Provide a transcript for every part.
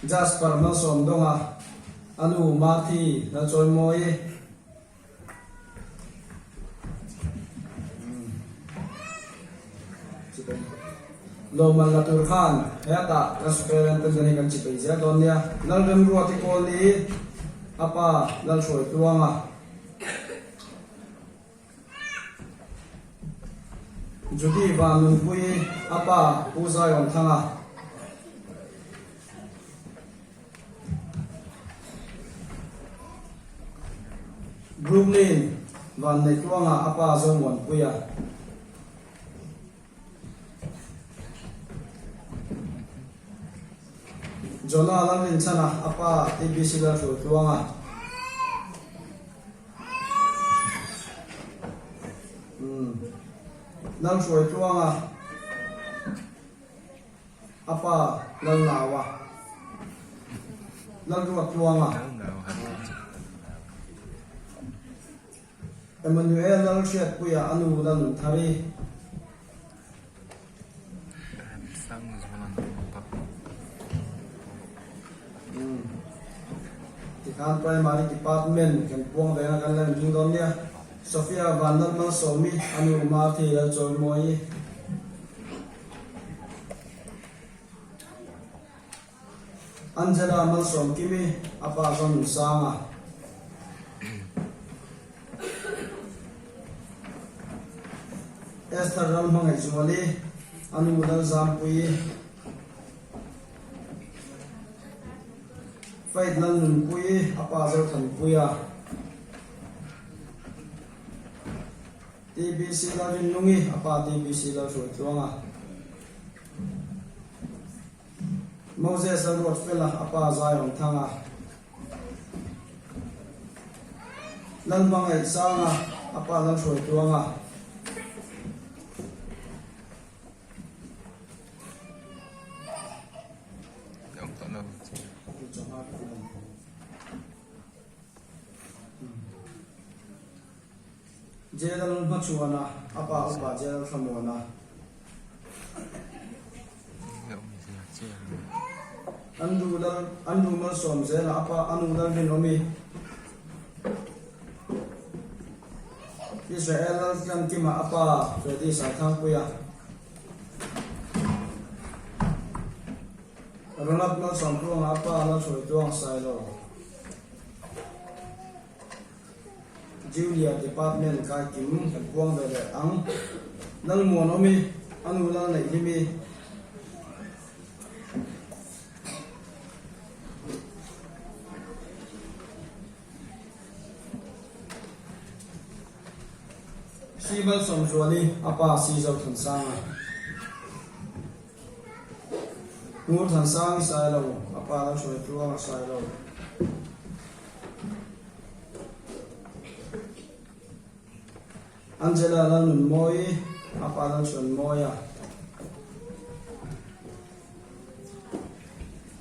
Jasper Malsawmdawnga, a nu Marthy Lalchawimawii. Lawmman la tur khan hetah ka superintendent hi kan chi peih zel dawn nia. Lalremruati Kawlni, a pa Lalhruaitluanga. Judy Vanlungpuii, a pa Pu Zaiawmthanga. Brooklyn Vanneihtuanga a pa Zomuanpuia. Jonah Lalrinchhana a pa TBC Lalhruaitluanga. Lalhruaitluanga. A pa Lalnaua, Lalruattluanga, Emmanuel Lalhriatpuia a nu Lalnunthari. Tikhan Primary Department kan puang venga kan la inring dawn nia. Sophia Vanlalmalsawmi a nu Marthy Lalchawimawii. Angela Malsawmkimi, a pa Zonunsanga. Esther Ramhmangaihzuali, a nu Lalzampuii. Faith Lalnunpuii, a pa Zothanpuia. TBC Lalrinnungi, a pa TBC Lalhruaitluanga. Moses Lalruatfela, a pa Zaiawmthanga. Lalhmangaihsanga, a pa Lalhruaitluanga. Jail hmachhuana a pa upa jail thlamuana. An du lal an du malsawm zela a pa a nu lal rinawmi. Israel lal tlankima a pa Freddy Saithangpuia. Ronald Malsawmtluanga a pa Lalhruaitluang Sailo. Junior Department kai kim kan puang ve leh ang. Lalmuanawmi, a nu Lalneihlimi. Si Malsawmzuali, a pa Si Zothansanga. Ngurthansangi Sailo, a pa Lalhruaitluanga Sailo. Angela Lalnunmawii, a pa Lalhruanmawia.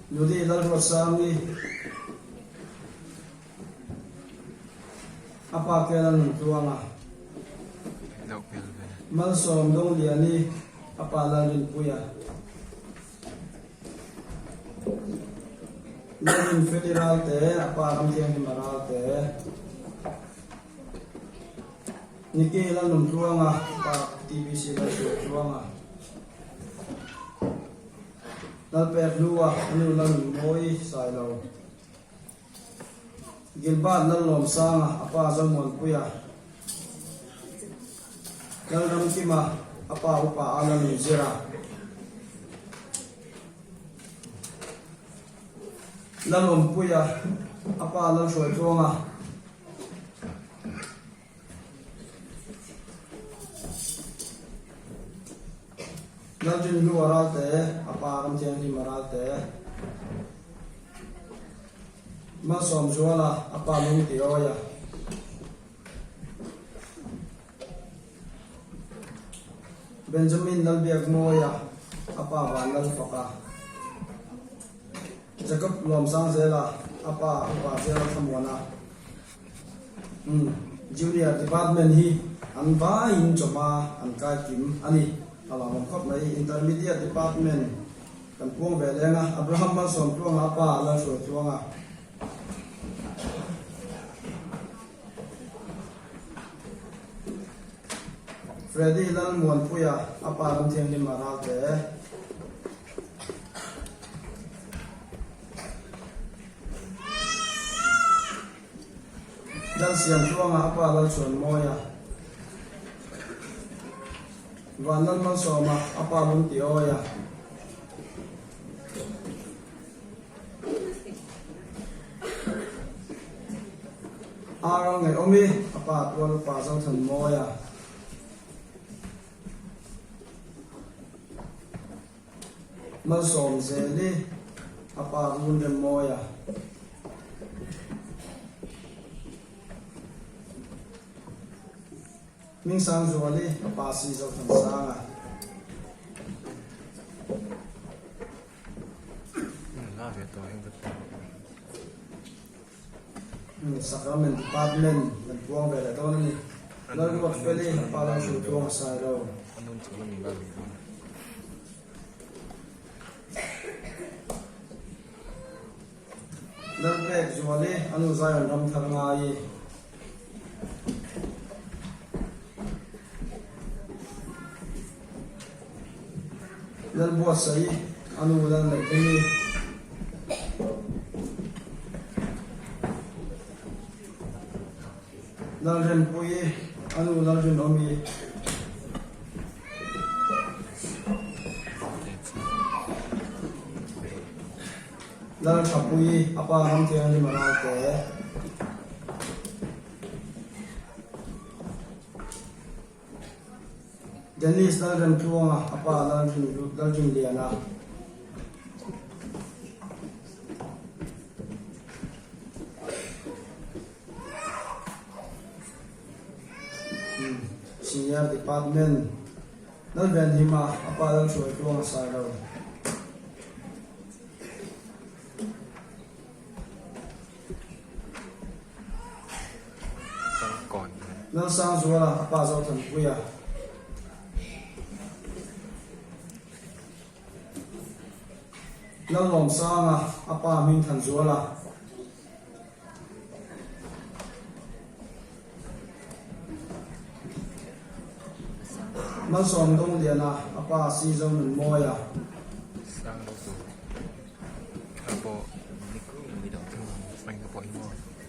Ludi Lalruatsangi, a pa Ke Lalnuntluanga. Malsawm Dongliani, a pa Lalrinpuia. Lalrin Feli Ralte, a pa Ramthianghima Ralte. Niki Lalnumtluanga, a pa TBC Lalhruaitluanga. Lalpekhlua, a nu Lalnunmawii Sailo. Gilbert Lallawmsanga, a pa Zomuanpuia, Lalramkima, a pa upa a Lalnunzira, Lalawmpuia, a pa Lalhruaitluanga, Lalrinhlua Ralte, a pa Ramthianghlim Ralte, Malsawmzuala, a pa Lungtiawia, Benjamin Lalbiakmawia, a pa Vanlalfaka, Jacob Lawmsangzela, a pa Upa Zela Thlamuana. Umm Junior department hi an vaiin chawhma an kai kim a ni. A lawmawm khawp mai. Intermediate department. Kan puang ve leng a, Abraham malsawm tluanga a pa a lalhruai tluang a. Freddy Lalmuanpuia a pa Ramthianghlim a ral te. Lalsiamtluanga a pa Lalchhuanmawia. Vanlalmalsawma a pa Lungtiawia. Aral Ngaihawmi a pa Tualupa Zothanmawia. Malsawmzeli a pa Runremmawia. Hmingsangzuali a pa si Zothansanga. Sacrament Department kan puang ve leh dawn a ni. Lalruatfeli a pa Lalhruitluang a sai lo. Lalpekzuali a nu Zion Ramthar ngai. Lalbuatsaih a nu Lalneihhlimi. Lalrempuii a nu Lalrinawmi. Lalthapuii a pa Ramthianghlim a ralte. Dennis Lalremtluanga a pa Lalrinliana. Senior Department Lalvenhima a pa Lalhruaitluanga Sailo. Lalsangzuala a pa Zothanpuia. Lalawmsanga a pa Hmingthanzuala. Malsawm Dawngliana a pa si Zonunmawia.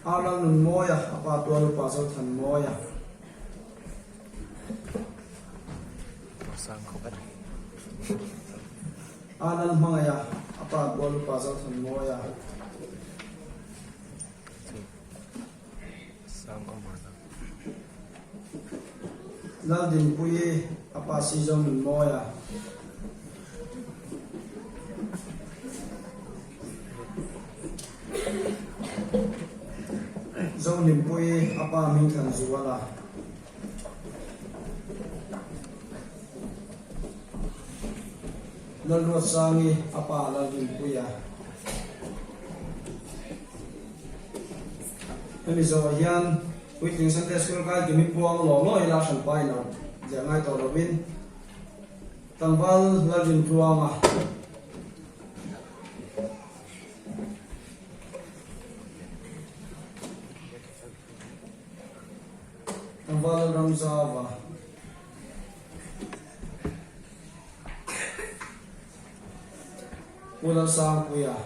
Arlalnunmawia a pa Tualupa Zothanmawia. Arlalhmangaia a pa Tualupa Zothanmawia. Laldinpuii a pa si Zonunmawia. Zohlimpuii a pa Hmingthanzuala. Lalruatsangi a pa Laldinpuia. Hemi zawhah hian puitling Sunday School kai kimi puang law law ila hranpa ilo ziah ngai tawh lovin tlangval Lalrintluanga Tlangval Lalramzauva Pu Lalsangpuia.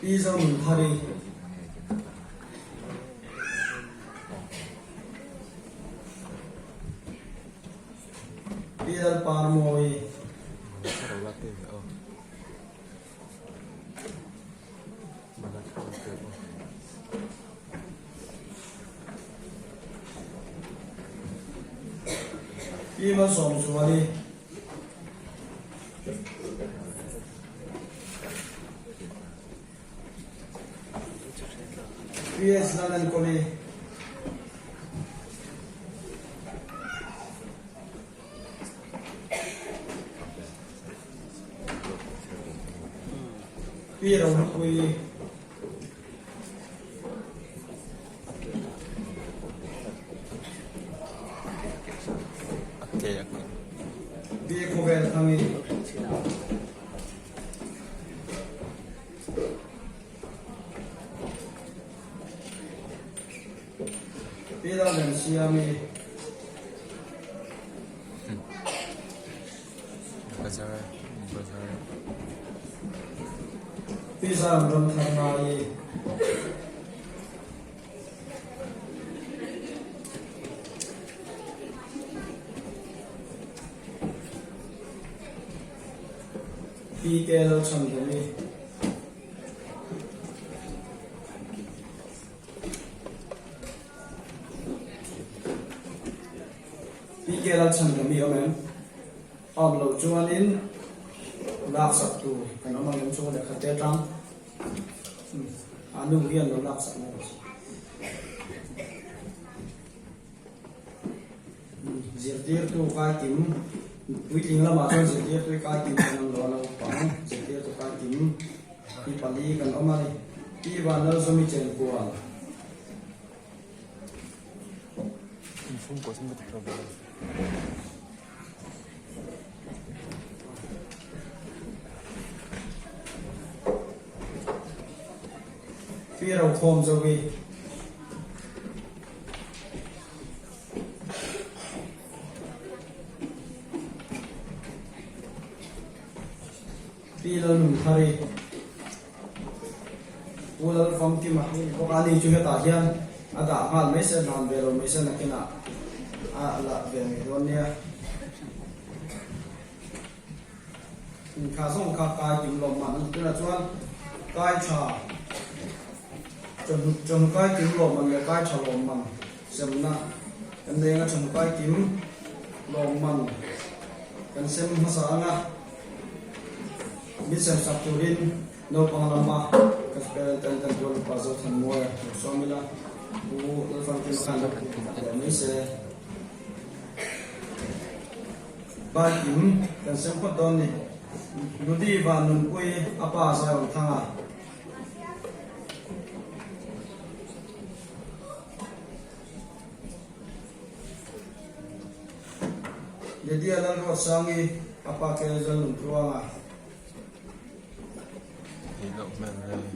Pi Zonunthari. Pi Lalparmawii. Pi Malsawmzuali. PS Lalenkawli. Pi Rohlupuii. Pi Lalremsiami. Bazar bazar. Pi Zam Ramtharngai. Pi Ke Lalchhandami. Pi Ke Lalchhandami awm em? Awm loh chuanin laksak tur kan awm ang em chu lehkha te atang a nu hian lo laksak mai rawh se. Zirtirtu kaikim puitling lamah chuan zirtirtu kaikim kan awm lo a naupang zirtirtu kaikim hi pali kan awm a ni. Pi Vanlalzawmi Chenkual. Pi Rokhawm Zovi. Pi Lalnunthari. Pu Lalfamkima hi ni bawk a, ani chu hetah hian a dah nghal mai se, hlan ve lo mai se nakinah a la ve mai dawn nia. Inkha zawng kha kai kim lawm man a ni. Tunah chuan kai tha chawhnu chawhnu kai kim lawm man leh kai tha lawm man semna kan nei anga chawhnu kai kim lawm man kan sem hmasa anga min sem sak turin naupang lama ka parent ten kan tuar upa Zothanmawia lo sawm ila Pu Lalfamkima khan lo leh mai se. Bike in kan sem phawt dawn ni. Ludi van nunpui a pa Zion Thanga. Lydia Lalruatsangi a pa Kel Lalnuntluanga.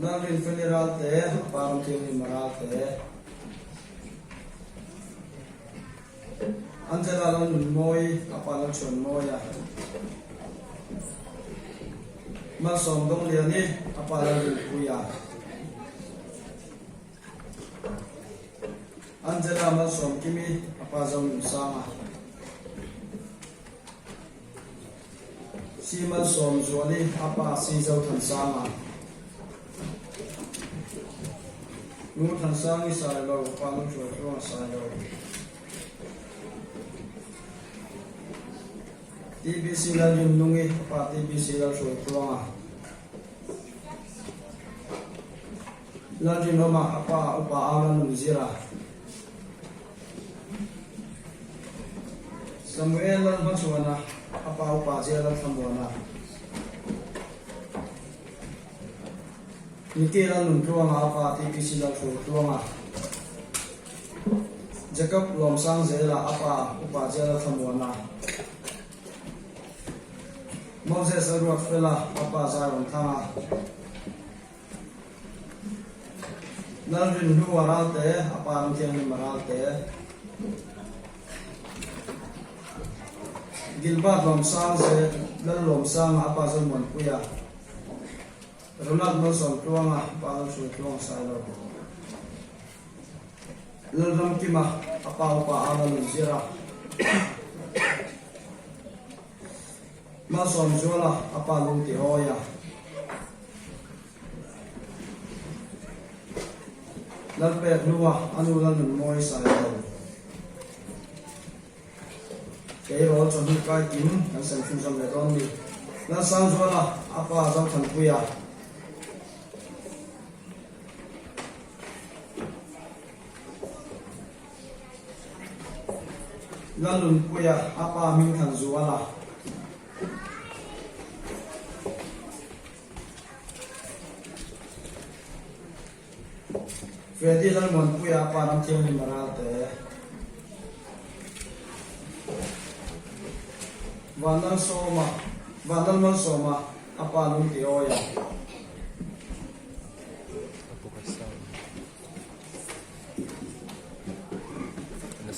Lalrinfeli Ralte a pa Ramthianghlim Ralte. Angela Lalnunmawi, a pa Lalchhuanmawia, Malsawm Dawngliani, a pa Lalrinpuia, Angela Malsawmkimi, a pa Zonunsanga, Si Malsawmzuali, a pa Si Zothansanga. Ngurthansangi Sailo, Pa Lungchuaitluanga Sailo, TBC Lalrinnungi, Pa TBC Lalhruaitluanga, Lalrinawma, a pa Upa Au Lalnunzira, Samuel Lalhmachhuana, a pa Upa Zia Lalthlamuana. Nike Lalnuntluanga a pa TPC Lalhruaitluanga, Jacob Lawmsangzela a pa Upa Zia Lalthlamuana, Moses Lalruatfela a pa Zairawngthanga, Lalrinhlua Ralte a pa Ramthianghlim Ralte, Gilbert Lawmsangze Lallawmsanga a pa Zomuanpuia, Ronald Malsawmtluanga, Pa Lalhruaitluanga Sailo, Lalramkima, a pa upa a Lalnunzira, Malsawmzuala, a pa Lungtihawia, Lalpekhlua, a nu Lalnunmawi Sailo. Tleirawl chawhnu kai kim kan sem chhunzawm leh dawn ni. Lalsangzuala, a pa Zothanpuia. Lalnunpuia, a pa Hmingthanzuala. Freddy Lalmuanpuia pa Ramthianghlim Ralte, Vanlalsawma, Vanlalmalsawma a pa Lungtiawia.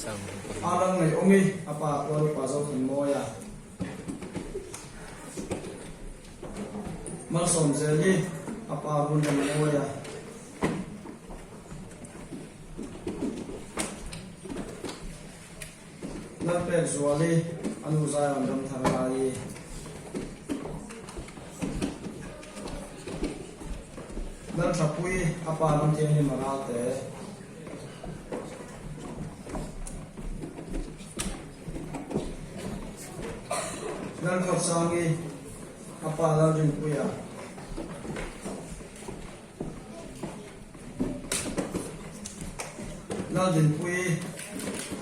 Alan Ngaihawmi, a pa Tualupa Zothanmawia. Malsawmzeli, a pa Runremmawia. Lalpekzuali, a nu Zion Ramtharlaii. Lalthlapui, a pa Ramthianghlim Ralte. Lalkhawtsangi, a pa Lalrinpuia. Laldinpuii,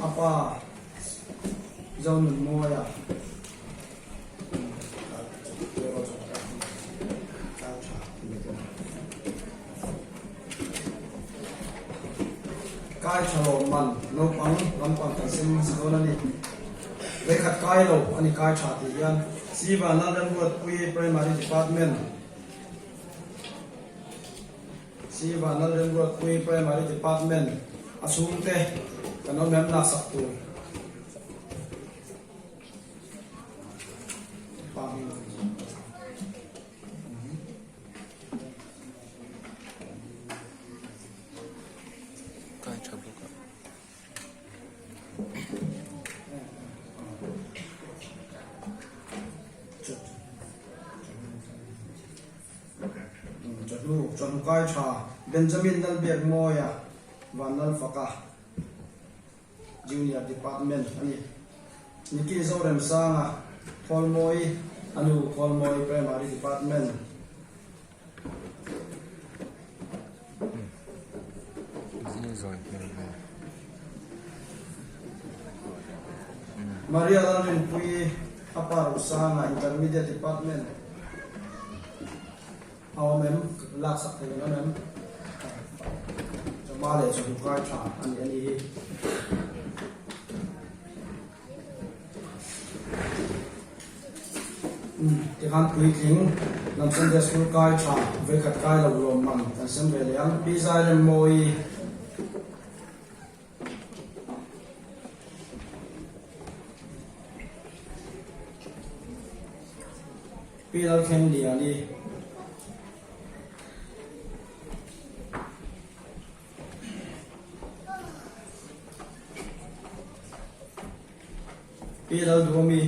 a pa Zonunmawia. Kai tha lawm man naupang lampang kan sem hmasa dawn a ni. Vawikhat kai lo a ni kai tha tih hian Siva Lalremruatpuii Primary Department Siva Lalremruatpuii Primary Department a chhungte kan awm em laksak tur. Kai tha bawk a. Chawhnu, chawhnu kai tha Benjamin Lalbiakmawia Vanlalfaka Junior Department a ni. Niki Zoremsanga Khawlmawi a nu Khawlmawi Primary Department. Maria Lalrinpuii a pa Rosanga Intermediate Department a awm em? Laksak thei an awm em? Chawhma leh chawhnu kai tha a ni a ni hi. Tikhan puitling lam Sunday School kai tha vawikhat kai lo lawm man kan sem ve leh ang. Pi Zairemmawii. Pi Lalthlengliani. Pi Lalduami.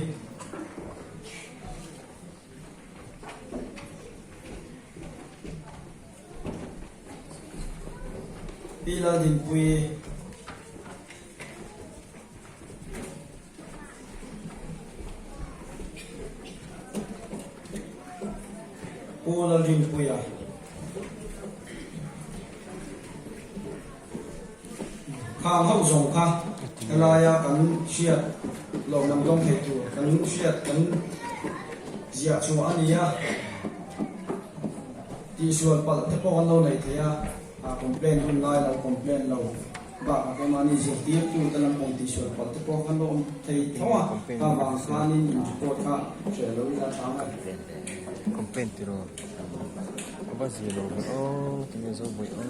Pi Laldinpuii. Pu Lalrinpuia. Khang hauh zawng kha helaia kan hriat lawmman dawng thei tur kan hriat kan ziah chhuah a ni a, tihsual palh te pawh kan lo nei thei a, complain hun lai lo complain lo. Bakah keimahni zirtirtu te lampang tihsual palh te pawh khan lo awm thei tho a, kha vang khanin in report kha hreh lo ila tha ang e. Complain tiraw a va zir lo ve aw tinge zo vawi aw.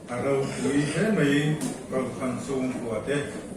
A ropui hle mai Kohhran chhungkua te.